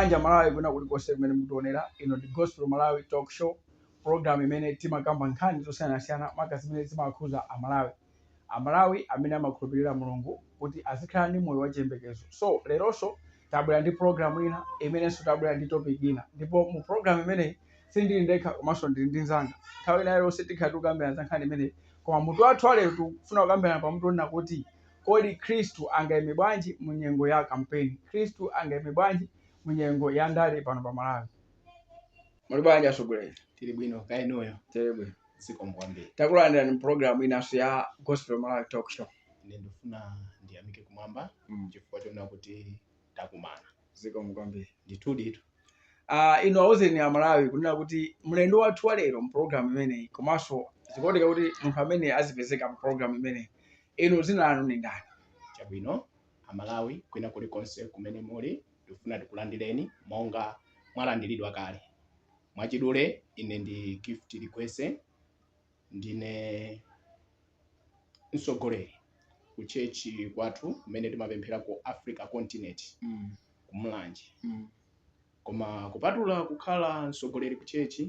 Bwanji Malawi kwina kulikonse kumene mukutionera? Ino ndi Gospel Malawi Talk Show, program imene timakamba nkhani zosiyanasiyana, maka zimene zimakhuza Amalawi, Amalawi amene amakhulupirira Mulungu kuti azikhala ndi moyo wachiyembekezo. So leronso tabwera ndi program ina imenenso tabwera ndi topic ina, ndipo mu program imeneyi sindili ndekha, komanso ndili ndi nzanga. Nthawi ina iliyonse tikhala tikukambirana za nkhani imeneyi, koma mutu wathu wa lero tikufuna kukambirana pamutu onena kuti, kodi Khristu angayime bwanji mu nyengo ya kampeni? Khristu angayime bwanji mu nyengo ya ndale pano pa Malawi? Muli bwanji, atsogoleri? Tili bwino, kaya inuyo? Tili bwino. Zikomo kwambiri. Takulandirani mu program inanso ya Gospel Malawi Talk Show. Ine ndifuna ndiyamike kumwamba chifukwa choona kuti takumana. Zikomo kwambiri. Ndithuditu. Inu auzeni Amalawi kunena kuti mlendo wathu wa lero mu program imeneyi, komanso zikuoneka kuti munthu amene azipezeka mu program imeneyi, inu dzina lanu ndi ndani? Chabwino, Amalawi kwina kulikonse kumene muli, ndikufuna tikulandireni monga mwalandiridwa kale. Mwachidule, ine ndi Gift Likwese, ndine mtsogoleri ku church kwathu kumene timapemphera ku Africa Continent, ku Mulanje. Koma kupatula kukhala mtsogoleri ku church,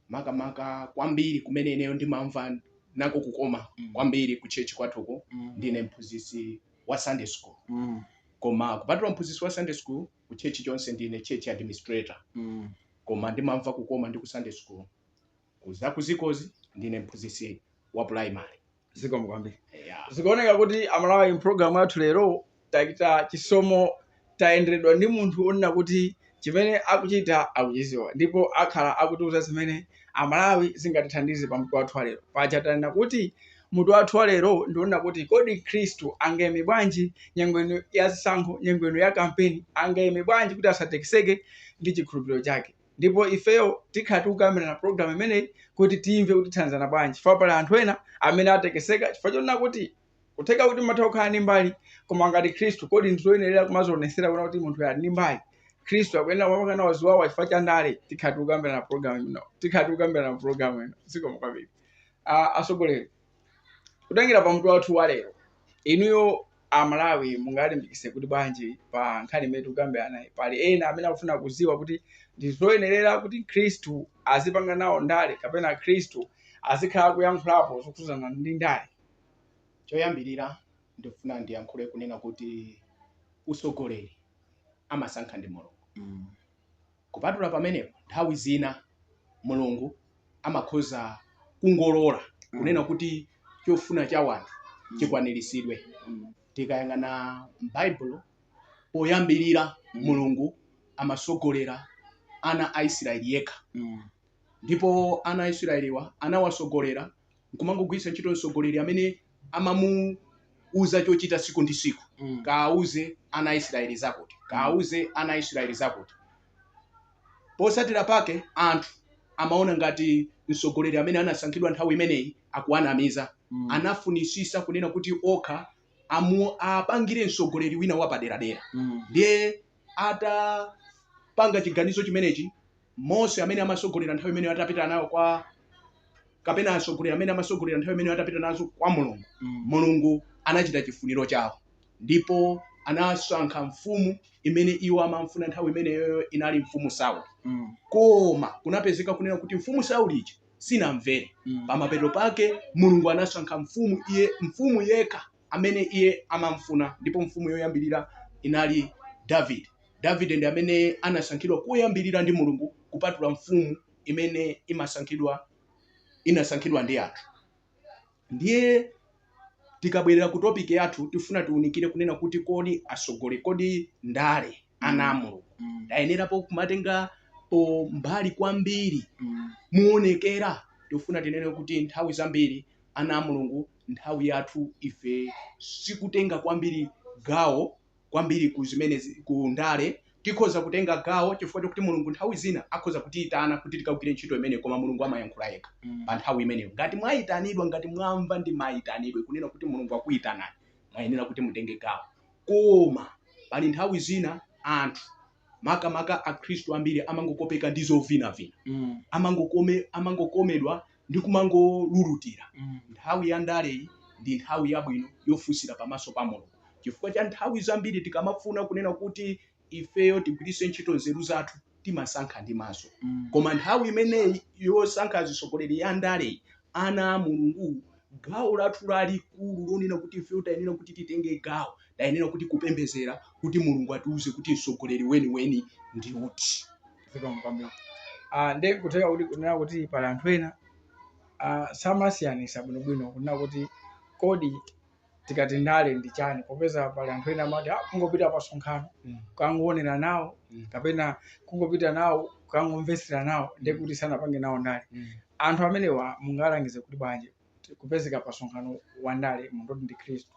makamaka kwambiri kumene ineyo ndimamva nako kukoma kwambiri ku church kwathuku, ndine mphunzitsi wa Sunday school. Koma kupatula mphunzitsi wa Sunday school, ku church chonse ndine church administrator. Koma ndimamva kukoma ndi ku Sunday school. Kuzakuzikozi ndine mphunzitsi wa primary. Zikomo kwambiri. Yeah. Zikuoneka kuti Amalawi, mpulogalamu yathu lero tachita chisomo, tayenderedwa ndi munthu onena kuti chimene akuchita akuchiziwa, ndipo akhala akutiuza zimene Amalawi zingatithandize pa mutu wathu wa lero. Paja tanena kuti mutu wathu wa lero ndionena kuti, kodi Khristu angayime bwanji nyengo ino ya zisankho, nyengo ino ya kampeni? Angayime bwanji kuti asatekeseke ndi chikhulupiriro chake? Ndipo ifeyo tikhala tikukambirana program imeneyi kuti timve kuti tithandizana bwanji, chifukwa pali anthu ena amene atekeseka chifukwa chonena kuti kutheka kuti matha kukhala ndi mbali, koma ngati Khristu, kodi ndizoyenerera kumazionesera kuona kuti munthu ali ndi mbali? Khristu akuyenera kumapanga nawo ziwawa chifukwa cha ndale? Tikhala tikukambirana program ino, tikhala tikukambirana program ino. Zikomo kwambiri. Atsogoleri, kutengera pa mutu wathu wa lero, inuyo Amalawi mungalimbikise kuti bwanji pa nkhani imene tikukambirana nayi? Pali ena amene akufuna kuziwa kuti ndi zoyenerera kuti Khristu azipanga nawo ndale kapena Khristu azikhala akuyankhulapo zokhuzana ndi ndale? Choyambirira ndikufuna ndiyankhule kunena kuti usogoleri amasankha ndi Mulungu. Kupatula pamenepo, nthawi zina Mulungu amakhoza kungolola kunena kuti chofuna cha wanthu chikwaniritsidwe. Tikayang'ana m'Baibulo, poyambirira Mulungu amasogolera ana a Israeli yekha, ndipo ana a Israeliwa anawasogolera nkumangogwiritsa ntchito mtsogoleri amene amamuuza chochita tsiku ndi tsiku: "Kaauze ana a Israeli zakuti, kaauze ana a Israeli zakuti." Posatira pake anthu amaona ngati mtsogoleri amene anasankhidwa nthawi imeneyi akuwanamiza. Anafunisisa kunena kuti okha apangire mtsogoleri wina wapaderadera. Ndiye atapanga chiganizo chimenechi, Mose amene amasogolera nthawi imeneyo atapita nawo kwa, kapena atsogoleri amene amasogolera nthawi imeneyo atapita nazo kwa Mulungu, Mulungu anachita chifuniro chawo ndipo anasankha mfumu imene iwo amamfuna. Nthawi imeneyoyo inali Mfumu Sauli. Koma kunapezeka kunena kuti Mfumu Sauli ija sinamvere. Pamapeto pake Mulungu anasankha mfumu, iye mfumu yekha amene iye amamfuna, ndipo mfumu yoyambirira inali Davide. Davide ndi amene anasankhidwa koyambirira ndi Mulungu, kupatula mfumu imene inasankhidwa ndi anthu. Ndiye tikabwerera ku topic yathu, tifuna tiunikire kunena kuti, kodi asogole, kodi ndale, ana a Mulungu tayenerapo kumatenga po mbali kwambiri muonekera? Tifuna tinene kuti nthawi zambiri ana a Mulungu, nthawi yathu ife sikutenga kwambiri gawo kwambiri ku zimene ku ndale. Tikhoza kutenga gawo chifukwa chokuti Mulungu nthawi zina akhoza kutiyitana kuti tikagwire ntchito imeneyo, koma Mulungu amayankhula yekha pa nthawi imeneyo. Ngati mwayitanidwa, ngati mwamva ndi mayitanidwe kunena kuti Mulungu akuyitanani, mwayenera kuti mutenge gawo. Koma pali nthawi zina anthu, makamaka Akhristu ambiri, amangokopeka ndi zovinavina, amangokomedwa ndi kumangolulutira. Nthawi ya ndaleyi ndi nthawi yabwino yofunsira pamaso pa Mulungu, chifukwa cha nthawi zambiri tikamafuna kunena kuti ifeyo tigwiritse ntchito nzeru zathu, timasankha ndi maso. Koma nthawi imeneyi yosankha atsogoleri ya ndale, ana a Mulungu, gawo lathu lalikulu lonena kuti ifeyo tayenera kuti titenge gawo, tayenera kuti kupembedzera kuti Mulungu atiuze kuti mtsogoleri weniweni ndi uti. Zikomo kwambiri. Ndi kutheka kuti kunena kuti pali anthu ena samasiyanisa bwinobwino kunena kuti kodi tikati ndale ndi chani, popeza pali anthu ena amati kungopita pa msonkhano kukangoonera nawo kapena kungopita nawo kukangomvetsera nawo, ndiye kuti sanapange nawo ndale. Anthu amenewa mungalangize kuti bwanji kupezeka pa msonkhano wa ndale munthu oti ndi Khristu?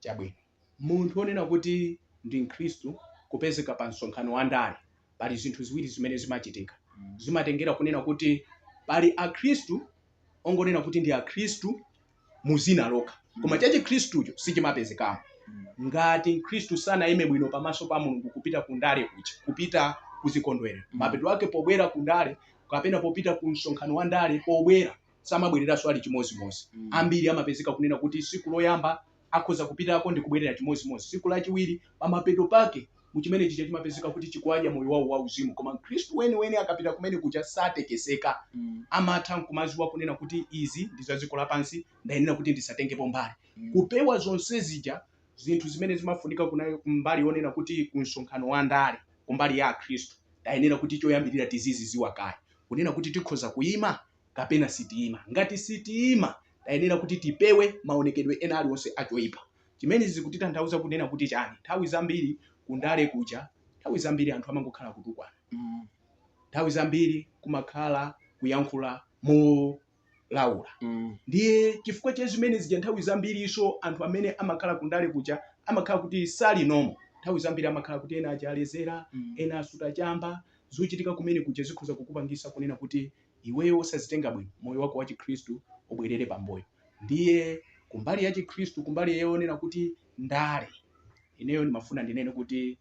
Chabwino, munthu onena kuti ndi Mkhristu kupezeka pa msonkhano wa ndale, pali zinthu ziwiri zimene zimachitika. Zimatengera kunena kuti pali akhristu ongonena kuti ndi akhristu muzina lokha, koma chachikhristucho sichimapezekamo. Ngati mkhristu sanayime bwino pamaso pa Mulungu kupita ku ndale kuja, kupita kuzikondwerero, mapeto ake pobwera ku ndale kapena popita ku msonkhano wa ndale, pobwera samabwereranso ali chimozimozi. Ambiri amapezeka kunena kuti siku loyamba akhoza kupitako ndi kubwerera chimozimozi, siku lachiwiri, pamapeto pake muchimene chicha chimapezeka kuti chikuwadya moyo wawo wauzimu. Koma mkhristu weniweni akapita kumene kuja satekeseka, amatha nkumaziwa kunena kuti izi ndi za dziko lapansi, ndayenera kuti ndisatengepo mbali. Kupewa zonse zija, zinthu zimene zimafunika kumbali yonena kuti ku msonkhano wa ndale, kumbali ya akhristu, tayenera kuti choyambirira tiziziziwa kaya kunena kuti tikhoza kuyima kapena sitiyima. Ngati sitiyima, tayenera kuti tipewe maonekedwe ena aliwonse achoipa. Chimene zikutitanthauza kunena kuti chani? Nthawi zambiri kundale kuja, nthawi zambiri anthu amangokhala kutukwana, nthawi zambiri kumakhala kuyankhula molaula. Ndiye chifukwa cha zimene zija, nthawi zambiriso anthu amene amakhala kundale kuja amakhala kuti sali nomo. Nthawi zambiri amakhala kuti ena aja alezera, ena asuta chamba. Zochitika kumene kuja zikhoza kukupangisa kunena kuti iweyo usazitenga bwino, moyo wako wa chikhristu ubwerere pambuyo. Ndiye kumbali ya chikhristu, kumbali yonena kuti ndale, ineyo ndimafuna ndinene kuti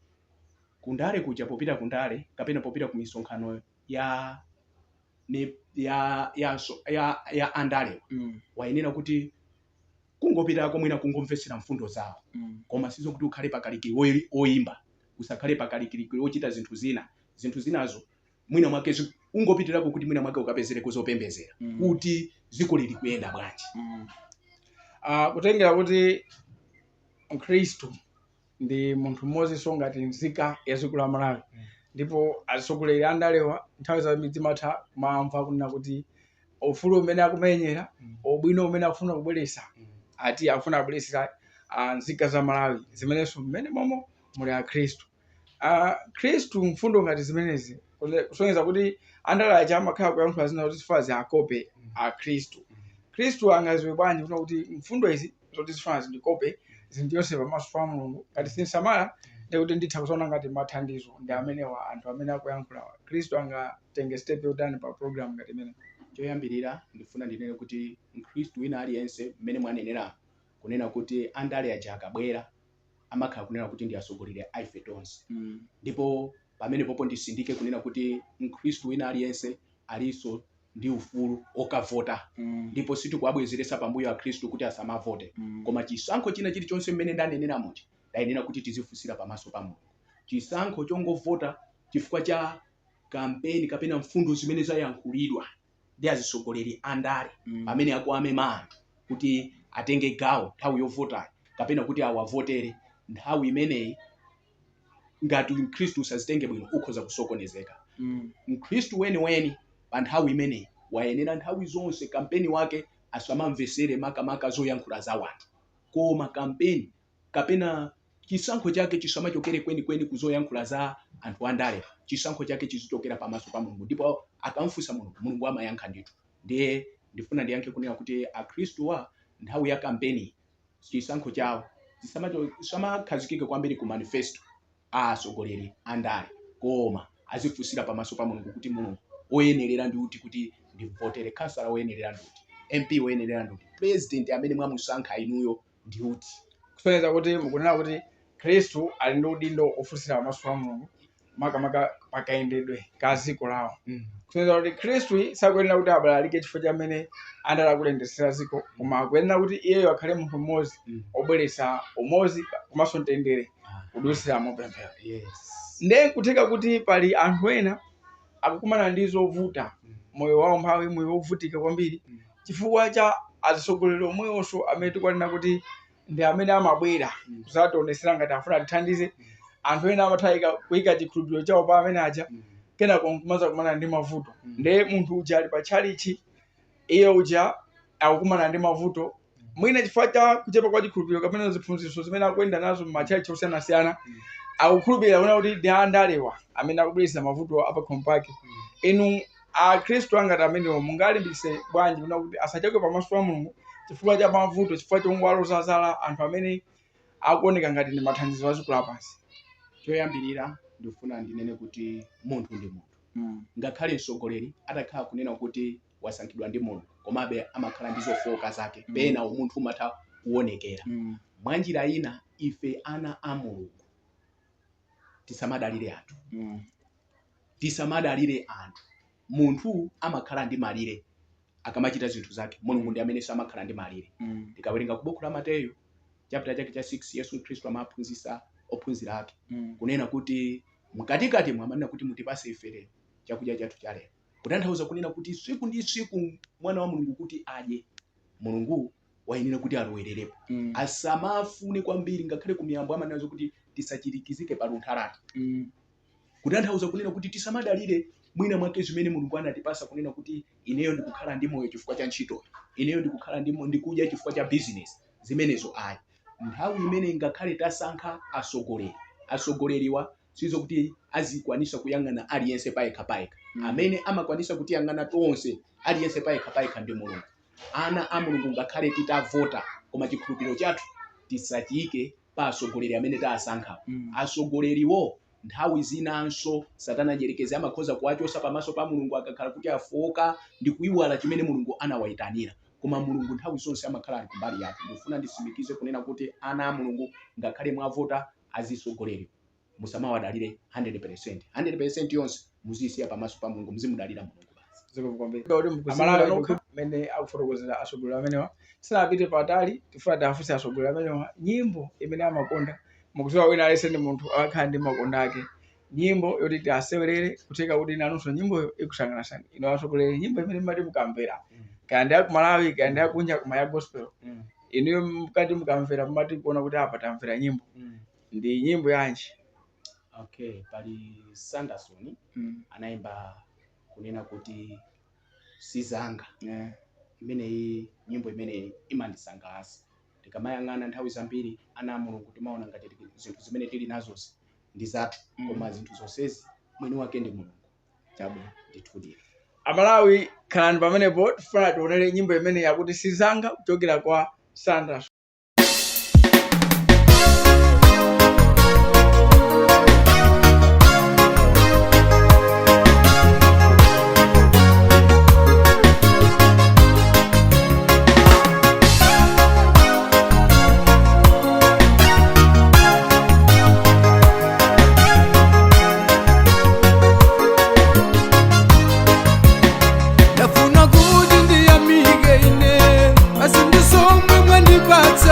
kundale kuja, popita kundale kapena popita ku misonkhano ya ne, ya ya ya, ya andalewa, wayenera kuti kungopitako mwina kungomvetsera mfundo zawo, koma sizokuti ukhale pakalikiliki oyimba, usakhale pakalikiliki ochita zinthu zina. Zinthu zinazo mwina mwake ungopitirako kuti mwina mwake ukapezereko zopembezera kuti dziko lili kuyenda bwanji. Kutengera kuti Mkhristu ndi munthu mmodzinso ngati nzika ya dziko la Malawi, ndipo atsogoleri andalewa nthawi zambiri zimatha kumamva kunena kuti ufulu umene akumenyera, ubwino umene akufuna kubweretsa, ati akufuna kubweretsera nzika za Malawi zimenenso mmene momo muli akhristu. Khristu mfundo ngati zimenezi kusonyeza kuti andale aja amakhala kuyankhula zina kuti zifuna ziakope akhristu. Khristu angaziwe bwanji kuna kuti mfundo izi zoti zifuna zindikope zindiyonse pamaso pa Mulungu, ngati sinsamala ndikuti nditha kusaona ngati mathandizo ndi amenewa anthu amene akuyankhula? Khristu angatenge step yotani pa program ngati imene? Choyambirira ndifuna ndinene kuti mkhristu wina aliyense, mmene mwanenera kunena kuti andale aja akabwera amakhala kunena kuti ndi atsogoleri a ife tonse, ndipo pamene popo ndisindike kunena kuti mkhristu wina aliyense alinso ndi ufulu okavota, ndipo sitikuwabwezeresa pambuyo akhristu kuti asamavote. Koma chisankho china chilichonse, mmene ndanenera muja, ndayenera kuti tizifunsira pamaso pa Mulungu. Chisankho chongovota chifukwa cha kampeni kapena mfundo zimene zayankhulidwa ndi atsogoleri andale pamene akuamema anthu kuti atenge gawo nthawi yovotayo kapena kuti awavotere, nthawi imeneyi ngati mkhristu usazitenge bwino ukhoza kusokonezeka. Mkhristu weniweni pa nthawi imeneyi wayenera nthawi zonse kampeni wake asamamvesere makamaka zoyankhula za wanthu, koma kampeni kapena chisankho chake chisamachokere kwenikweni kuzoyankhula za anthu andale. Chisankho chake chizichokera pamaso pa Mulungu, ndipo akamfunsa Mulungu, Mulungu amayankha ndithu. Ndiye ndifuna ndiyankhe kunena kuti akhristuwa nthawi ya kampeni chisankho chawo chisamakhazikike kwambiri ku manifesto a atsogoleri andale, koma azifunsira pamaso pa Mulungu kuti Mulungu, oyenerera ndi uti kuti ndivotere? Kansala oyenerera ndi uti? MP oyenerera ndi uti? President amene mwamusankha inuyo ndi uti? Kusonyeza kuti mukunena kuti Khristu ali ndi udindo ofunsira pamaso pa Mulungu makamaka pakayendedwe ka dziko lawo, kusonyeza kuti Khristu sakuyenera kuti abalalike chifukwa chamene andale akuyendetsera dziko, koma akuyenera kuti iyeyo akhale munthu mmodzi obweretsa umodzi komanso mtendere. Kudusira mupemphero. Yes. Nde nkutheka kuti pali anthu ena akukumana ndi zovuta, moyo wawo mphawi, moyo wovutika kwambiri, chifukwa cha atsogoleri omwewonso amene tikuwanena kuti ndi amene amabwera kuzationesera ngati afuna atithandize. Anthu ena amatha kuyika chikhulupiriro chawo pa amene aja, kenako nkumaza kumana ndi mavuto. Nde munthu uja ali pa tchalichi, iye uja akukumana ndi mavuto mwina chifukwa cha kuchepa kwa chikhulupiriro kapena ziphunzitso zimene akuyenda nazo m'matchalichi osiyanasiyana. Akukhulupirira kuona kuti ndi andalewa amene akubweretsa mavuto apakhomo pake. Inu akhristu angati amenewo mungalimbikitse bwanji kuna kuti asachoke pamaso pa Mulungu chifukwa cha mavuto, chifukwa chongwaloza zala anthu amene akuoneka ngati ndi mathandizo a dziko lapansi? Choyambirira ndikufuna ndinene kuti munthu ndi munthu. Ngakhale mtsogoleri atakhala kunena kuti wasankhidwa ndi Mulungu, komabe amakhala ndi zofowoka zake. Pena umunthu umatha kuonekera. Mwanjira ina, ife ana a Mulungu tisamadalire anthu. Tisamadalire anthu. Munthu amakhala ndi malire akamachita zinthu zake. Mulungu ndi amene samakhala ndi malire. Tikawerenga ku buku la Mateyu chapter chake cha 6, Yesu Khristu amaphunzitsa ophunzira ake kunena kuti mkatikati mwamanena kuti mutipase ife lero chakudya chathu cha lero, kutanthauza kunena kuti tsiku ndi tsiku mwana wa Mulungu kuti adye, Mulungu wayenera kuti alowererepo. Asamafune kwambiri. Ngakhale kumiyambo amanena kuti tisachirikizike pa luntha lathu, kutanthauza kunena kuti tisamadalire mwina mwake zimene Mulungu anatipasa, kunena kuti ineyo ndikukhala ndi moyo chifukwa cha ntchitoyo, ineyo ndikukhala ndi ndikudya chifukwa cha business zimenezo, ayi. Nthawi imene ngakhale tasankha atsogoleri, atsogoleriwa sizokuti azikwanisa kuyang'ana aliyense payekha payekha. Amene amakwanisa kutiyang'ana tonse aliyense payekha payekha ndi Mulungu. Ana a Mulungu, ngakhale titavota, koma chikhulupiriro chathu tisachiyike pa atsogoleri amene tasankha. Atsogoleriwo nthawi zinanso Satana ajerekezi amakhoza kuwachosa pamaso pa Mulungu akakhala kuti afoka ndi kuiwala chimene Mulungu anawayitanira. Koma Mulungu nthawi zonse amakhala ali kumbali yake. Ndikufuna nditsimikize kunena kuti ana a Mulungu, ngakhale mwavota azitsogoleri, musamawadalire 100%. 100% yonse muziyisiya pamaso pa Mulungu, muzimudalira Mulungu basi. Zikomo kwambiri. Kuti mukuzindikira nokha mmene akufotokozera atsogoleri amenewa. Tisanapite patali, tifuna tiafunse atsogoleri amenewa nyimbo imene amakonda. Mukudziwa wina aliyense ndi munthu akakhala ndi makonda ake. Nyimbo yoti tiasewerere, kutheka kuti nanunso nyimboyo ikusangalatsani. Ino atsogoleri, nyimbo imene mumati mukamvera, kaya ndi aku Malawi kaya ndi akunja, koma ya gospel, inuyo mukati mukamvera mumati kuona kuti apa tamvera nyimbo, ndi nyimbo yanji? Okay, pali Sanderson anayimba kunena kuti "Sizanga". Imeneyi, nyimbo imeneyi imandisangalatsa. Tikamayang'ana nthawi zambiri ana a Mulungu timaona ngati zinthu zimene tili nazozi ndi zathu, koma zinthu zonsezi mwini wake ndi Mulungu. Chabwino. Ndithudi. Amalawi, khalani pamenepo, tifuna tionere nyimbo imene yakuti "Sizanga" kuchokera kwa Sanders. Ndafuna kuti ndiyamike ine, basi ndisomwe mwandipatsa.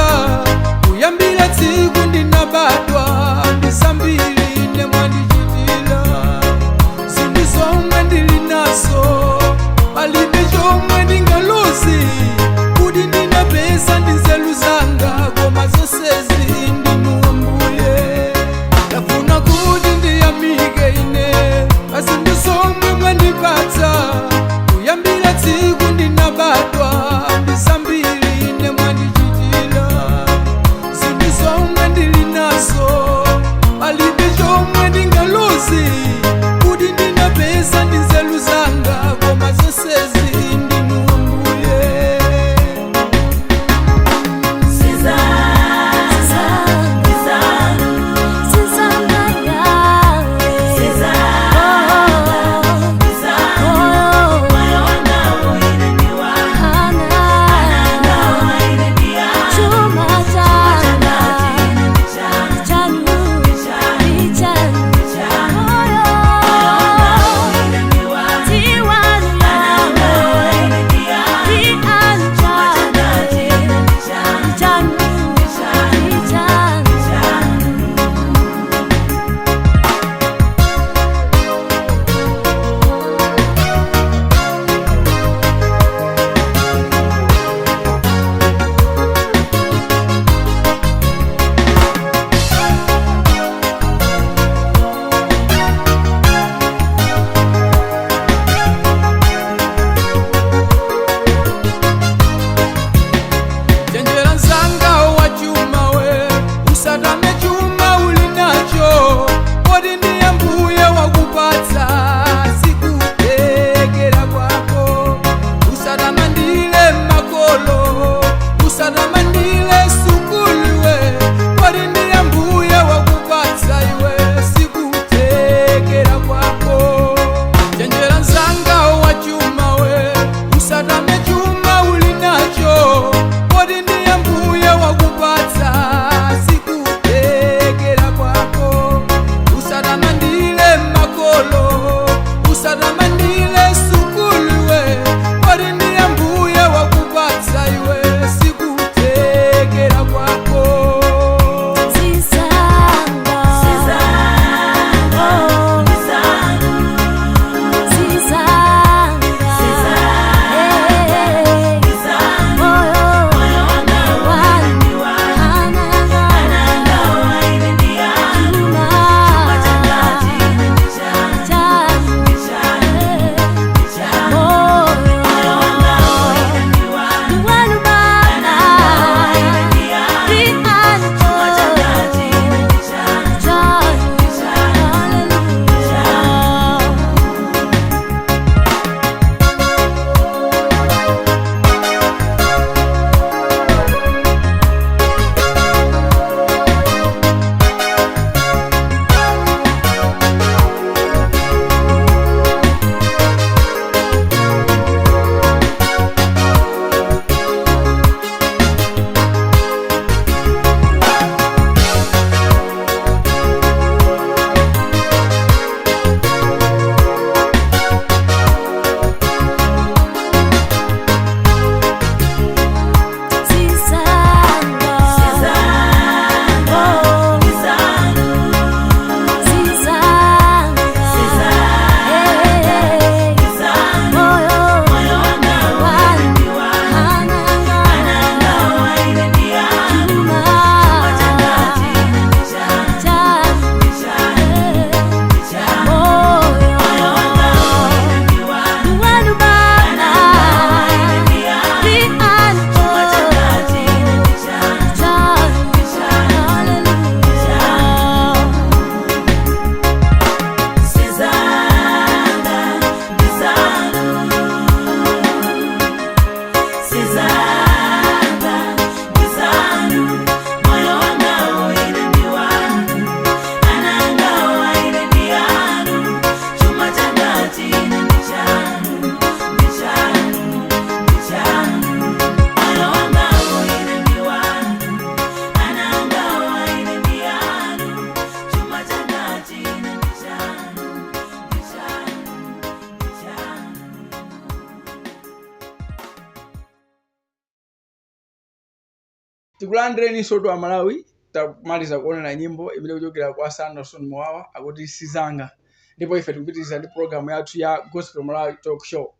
Tikulandireninso tu Amalawi. Tamaliza kuonera nyimbo imene kuchokera kwa Sanderson Muwawa, akuti "Sizanga", ndipo ife tikupitiriza ndi programu yathu ya Gospel Malawi Talk Show.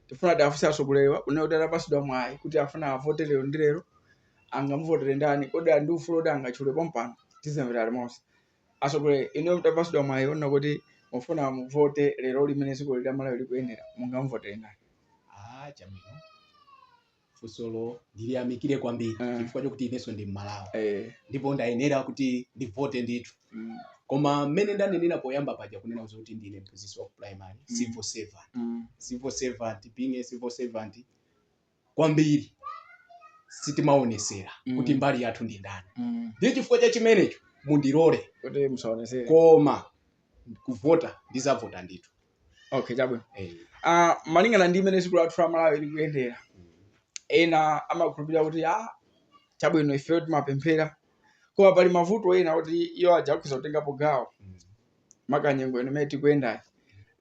Tifuna tiafunse atsogoleriwa kunena kuti atapasidwa mwayi kuti afuna avote lero ndi lero, angamuvotere ndani? Kodi ali ndi ufulu kuti angatchule pompano? Tizimvera limodzi. Atsogoleri, inuyo mutapasidwa mwayi onena kuti mufuna muvote lero limene dziko la Malawi likuyendera, mungamuvotere ndani? Ah, chabwino, funsolo ndiliyamikire kwambiri chifukwa chokuti inenso ndi Mmalawi ndipo ndayenera kuti ndivote ndithu. Koma mmene ndanenera poyamba paja kunena kuti ndine mphunzitsi wa ku primary, civil servant, civil servant, being a civil servant, kwambiri sitimaonesera kuti mbali yathu ndi ndani. Ndi chifukwa cha chimenecho mundilole kuti musaonesere, koma kuvota ndizavota ndithu. Okay, chabwino. Malingana ndi imene dziko lathu la Malawi likuyendera, ena amakhulupirira kuti ah, chabwino, ifeyo timapemphera, koma pali mavuto ena kuti iwo aja akhoza kutengapo gawo maka nyengo ino imene tikuyendayi,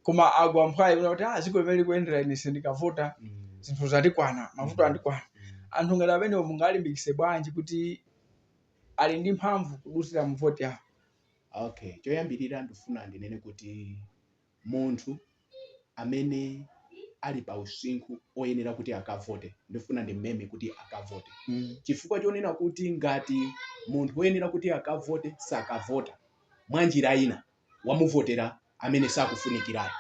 koma agwa mphwayi kuna kuti ah, dziko limene likuyendera, ine sindikavota, zinthu zatikwana, mavuto andikwana. Anthu ngati amenewo mungalimbikitse bwanji kuti ali ndi mphamvu kudutsira mu voti yawo? Okay, choyambirira ndifuna ndinene kuti munthu amene ali pa usinkhu oyenera kuti akavote, ndifuna ndimeme kuti akavote, chifukwa chonena kuti ngati munthu woyenera kuti akavote sakavota, mwa njira ina wamuvotera amene sakufunikirayo,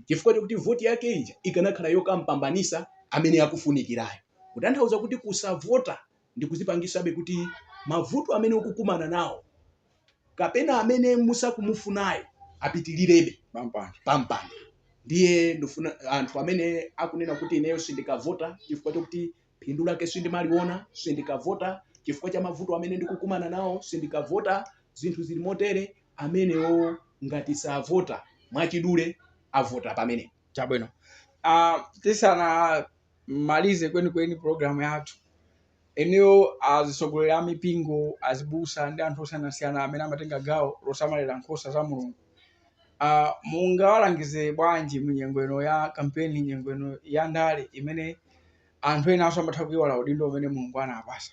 chifukwa chokuti voti yake ija ikanakhala yokampambanisa amene akufunikirayo. Kutanthauza kuti kusavota ndi kuzipangisabe kuti mavuto amene ukukumana nawo kapena amene musakumufunayo apitilirebe pampando. Pampando. Ndiye ndifuna anthu amene akunena kuti ineyo sindikavota chifukwa chokuti phindu lake sindimaliona, sindikavota chifukwa cha mavuto amene ndikukumana nawo, sindikavota, zinthu zili motere, amenewo ngati savota, mwachidule avota pamene. Chabwino. Tisanamalize kwenikweni programu yathu, inuyo azitsogoleri a mipingo, azibusa ndi anthu osiyanasiyana amene amatenga gawo losamalira nkhosa za Mulungu, mungawalangize bwanji mu nyengo ino ya kampeni, nyengo ino ya ndale imene anthu enanso amatha kuiwala udindo umene Mulungu anapasa?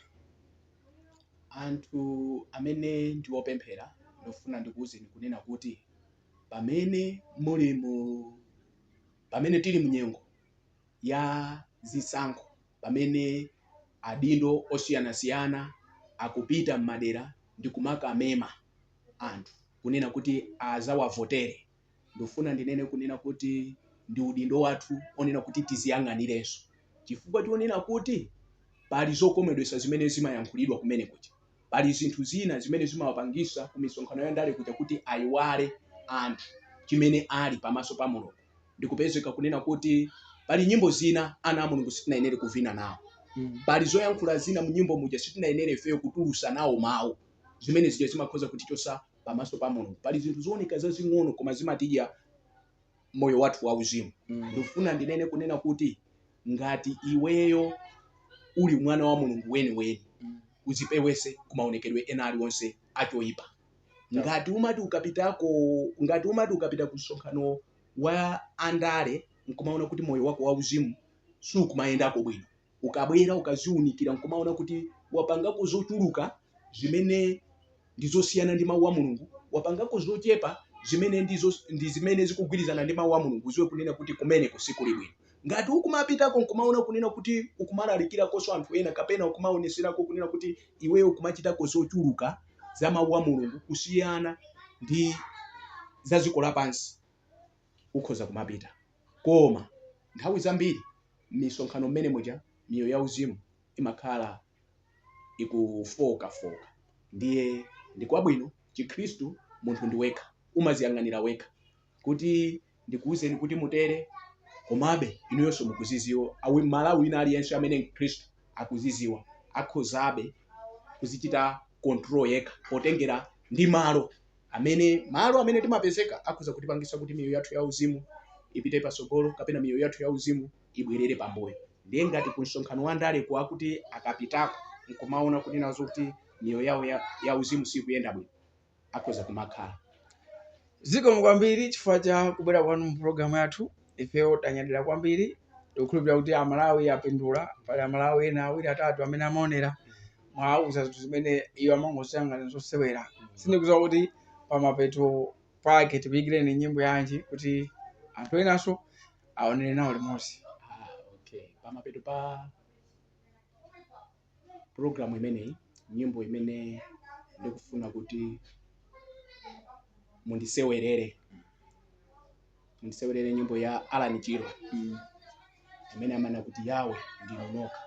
Anthu amene ndi opemphera, ndofuna ndikuwuzeni kunena kuti pamene tili munyengo ya zisankho, pamene adindo osiyanasiyana akupita m'madera ndi kumakamema anthu kunena kuti azawavotere, ndifuna ndinene kunena kuti ndi udindo wathu onena kuti tiziyang'anirenso, chifukwa chonena kuti pali zokomedwesa zimene zimayankhulidwa kumene kuja, pali zinthu zina zimene zimawapangisa ku misonkhano ya ndale kuja kuti ayiwale anthu chimene ali pamaso pa Mulungu. Ndikupezeka kunena kuti pali nyimbo zina ana a Mulungu sitinayenere kuvina nawo, pali zoyankhula zina mu nyimbo muja sitinayenere ifeyo kutulusa nawo mawu, zimene zija zimakhoza kutichosa pamaso pa Mulungu. Pali zinthu zooneka zazing'ono koma zimatidya moyo wathu wauzimu. Ndikufuna ndinene kunena kuti ngati iweyo uli mwana wa Mulungu weniweni, uzipewese kumaonekedwe ena aliwonse achoyipa. Ngati umati ukapita ku msonkhano wa andale nkumaona kuti moyo wako wauzimu sukumayendako bwino, ukabwera ukaziwunikira nkumaona kuti wapangako zochuluka zimene ndi zosiyana ndi mawu a Mulungu, wapangako zochepa zimene ndi zimene zikugwirizana ndi mawu a Mulungu, uziwe kunena kuti kumeneko sikuli bwino. Ngati ukumapitako nkumaona kunena kuti ukumalalikirakonso anthu ena kapena ukumaoneserako kunena kuti iweyo ukumachitako zochuluka za mawu a Mulungu kusiyana ndi za dziko lapansi, ukhoza kumapita. Koma nthawi zambiri m'misonkhano mmene muja miyoyo yauzimu imakhala ikufokafoka. Ndiye ndikwabwino, Chikhristu munthu ndi wekha, umaziyang'anira wekha kuti ndikuwuzeni kuti mutere, komabe inuyonso mukuziziwa. Awi Malawi wina aliyense amene Mkhristu akuziziwa, akhozabe kuzichita control yekha potengera ndi malo amene timapezeka akhoza kutipangisa kuti miyoyo yathu yauzimu ipite patsogolo kapena miyoyo yathu yauzimu ibwerere pambuyo. Ndiye ngati ku msonkhano wa ndale kwakuti akapitako nkumaona kunena zokuti miyoyo yawo yauzimu sikuyenda bwino, akhoza kumakhala. Zikomo kwambiri chifukwa cha kubwera kwanu mu programu yathu. Ifeyo tanyadira kwambiri, tikukhulupirira kuti Amalawi apindula. Pali Amalawi ena awiri, atatu amene amaonera. Mwauza zinthu zimene iyo amangoziyang'ana zosewera. Sindikudziwa kuti pamapeto pake tipikireni nyimbo yanji kuti anthu enanso aonere nawo limodzi. Ah, okay, pamapeto pa programu imeneyi, nyimbo imene ndikufuna kuti mundisewerere nyimbo ya Alan Chirwa imene amanena kuti "Yahweh ndinu nokha".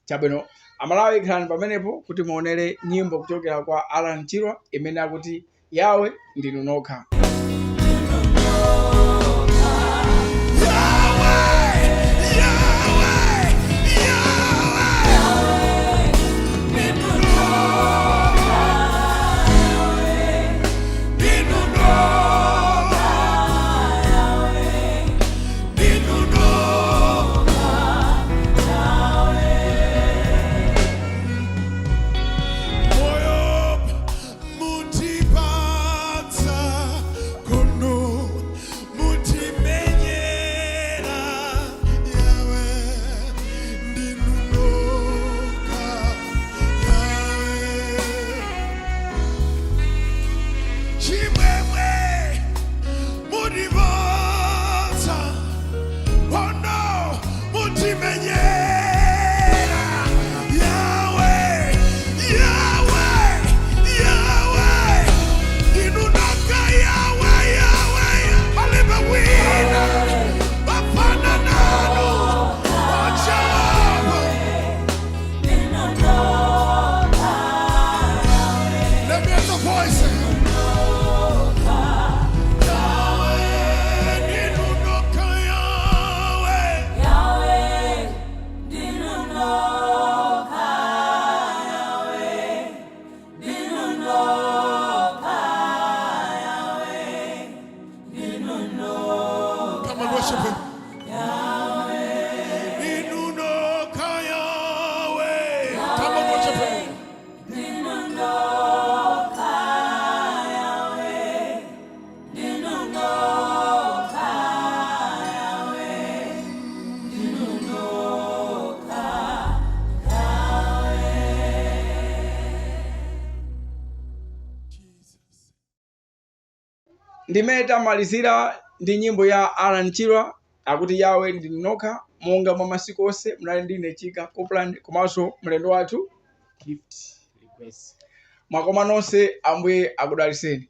Chabwino, Amalawi, khalani pamenepo kuti muonere nyimbo kuchokera kwa Alan Chirwa imene akuti "Yahweh ndinu nokha". Yahweh, Yahweh, Yahweh, ndinu nokha, ndinu nokha, ndinu nokha. Moyo mutipatsa kuno, mutimenyera, Yahweh ndinu nokha, Yahweh. Chimwemwe mutipatsa ono, mutimenyera, Yahweh, Yahweh, Yahweh ndinu nokha, Yahweh, Yahweh, palibe wina wafana nanu, oh Jehovah. Let me hear the voice. Yahweh ndinu nokha, Yahweh. Yahweh, ndinu nokha, Yahweh, ndinu nokha, Yahweh, ndinu nokha. Come on, worship him. Ndinu nokha, Yahweh. Come on, worship him. Ndinu nokha, Yahweh, ndinu nokha, Yahweh, ndinu nokha, Yahweh. Jesus. Ndimene tamalizira ndi nyimbo ya Alan Chirwa akuti "Yahweh ndinu nokha". Monga mwa masiku onse, munali ndine Chika Copeland komanso mlendo wathu Gift Request. Mwakoma nonse, Ambuye akudalitseni.